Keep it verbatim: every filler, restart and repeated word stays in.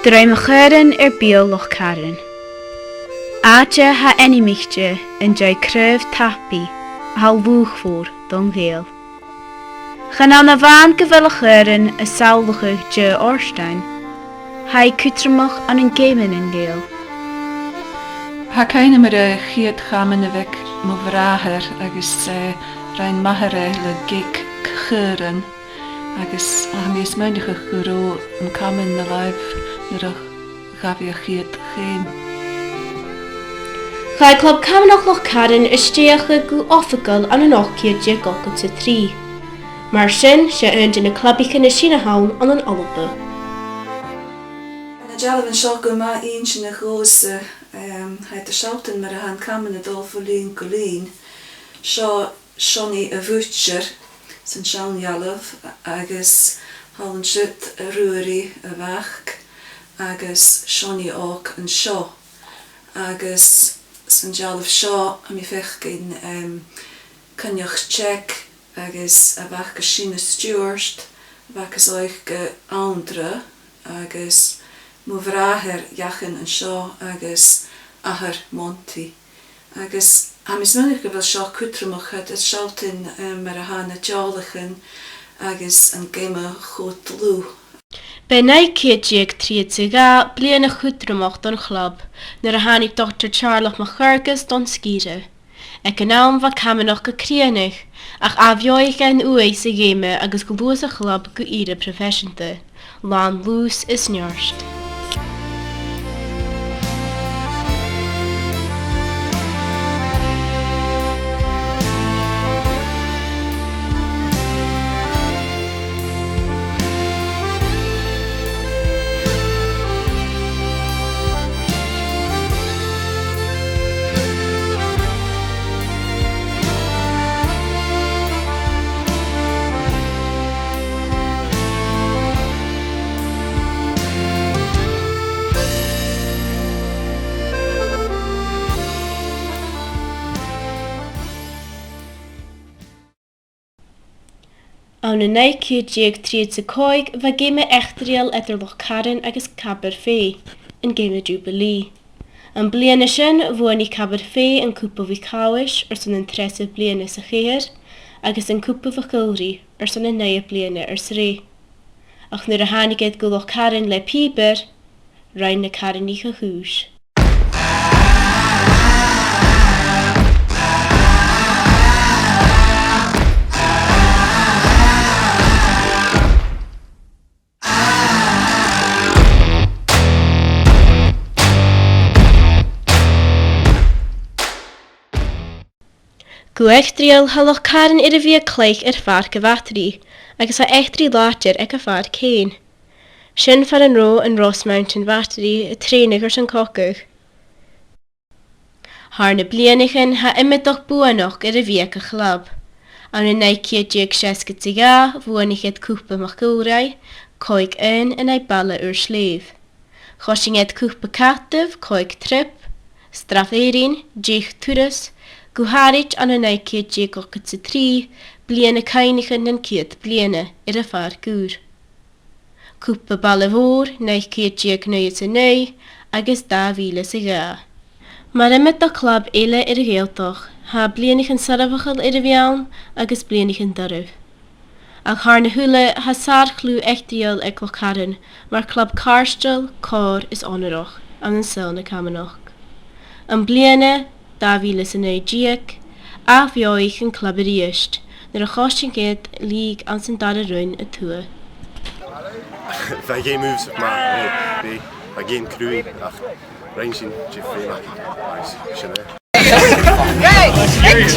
Dreumadh Charan air beul Loch Carrann. Àite a tha ainmichte an dèidh craobh tapaidh a tha luachmhor don Ghàidheal. Chan ann a-mhàin gu bheil a' charan a' samhlachadh deagh fhortain, tha i cudromach ann an geama nan Gàidheal. Tha cuimhne agam air a' chiad chaman a bh' aig mo bhràthair agus, eh, rinn m' athair e le gig caran. Agus tha mi a' smaoineachadh gun robh an caman na làimh nuair a ghabh e a' chiad cheum. Chaidh Club Camanachd Loch Carrann a stèidheachadh gu oifigeil ann an ochd ceud deug ochdad 's a trì. Mar sin, 's e aon de na clubaichean as sine a th' ann ann an Alba. Tha na dealbhan seo gu math inntinneach dhòmhsa, em, tha iad a' sealltainn mar a tha an caman a' dol bho linn gu linn. Seo Seonaidh a' Bhùidsear san t-seann dealbh agus thall an siud Ruairidh a mhac agus Seonaidh òg an seo. Agus san dealbh seo tha mi a' faicinn, em, Coinneach Teg agus a mhac is Seumas Stiùbhart, a mhac is òige Anndra agus mo bhràthair Eachann an seo agus athair Montaidh. Agus tha mi a' smaoineachadh gu bheil seo cudromach, tha iad a' sealltainn, eh, mar a tha na teaghlaichean agus an geama cho dlùth. B' e naoi ceud deug trithead 's a dhà bliadhna chudromach don chlub nuair a thàinig Dotair Teàrlach MacFhearghais don sgìre. Aig an àm bha camanachd a' crìonadh, ach ath-bheothaich e an uaigh sa gheama agus ghluais a' chlub gu ìre proifeiseanta, làn lùths is neart. Ann an naoi ceud deug trithead 's a còig, bha geama eachdraidheil eadar Loch Carrann agus Cabar Fèidh, an geama Jubilee. Am bliadhna sin, bhuannaich Cabar Fèidh an Cupa MhicThàmhais airson an treasamh bliadhna sa cheithir, agus an Cupa MhicIlleRuaidh airson an naoidheamh bliadhna air sreath. Ach nuair a thàinig iad gu Loch Carrann le pìobair, rinn na caranaich a' chùis. Gu h-eachdraidheil, tha Loch Carrann air a bhith a' cluich air Pàirc a' Bhataraidh, agus tha eachdraidh làidir aig a' phàirc fhèin. Sin far an robh an Ross Mountain Battery a' trèanadh airson cogadh. Thar nam bliadhnaichean, tha iomadach buannachd air a bhith aig a' chlub. Ann an naoi ceud deug seasgad 's a dhà, bhuannaich iad Cupa MacIlleRuaidh, còig aon an aghaidh Baile Ùr Shlèibh. Choisinn iad Cupa Cataibh còig triop, Srath Èirinn deich turas, gu h-àraid ann an naoi ceud deug ochdad 's a trì, bliadhna cuimhneachan nan ceud bliadhna air a' Phàirc Ùr. Cupa Baile Mhòir naoi ceud deug naochad 's a naoi agus dà mhìle 's a dhà. Mar iomadach club eile air a' Ghàidhealtachd, tha bliadhnaichean soirbheachail air a bhith ann agus bliadhnaichean doirbh. Ach thar na h-uile, tha sàr-chliù eachdraidheil aig Loch Carrann mar chlub càirdeil, còir is onarach ann an saoghal na camanachd. Am bliadhna, dà mhìle 's a naoi deug, ath-bheothaich an club a-rithist nuair a choisinn iad lìg anns an dara roinn a tuath. Bha game moves math, eh, bha, bha game cruaidh, ach rinn sinn dè bha feum aca, agus sin e. Right, the T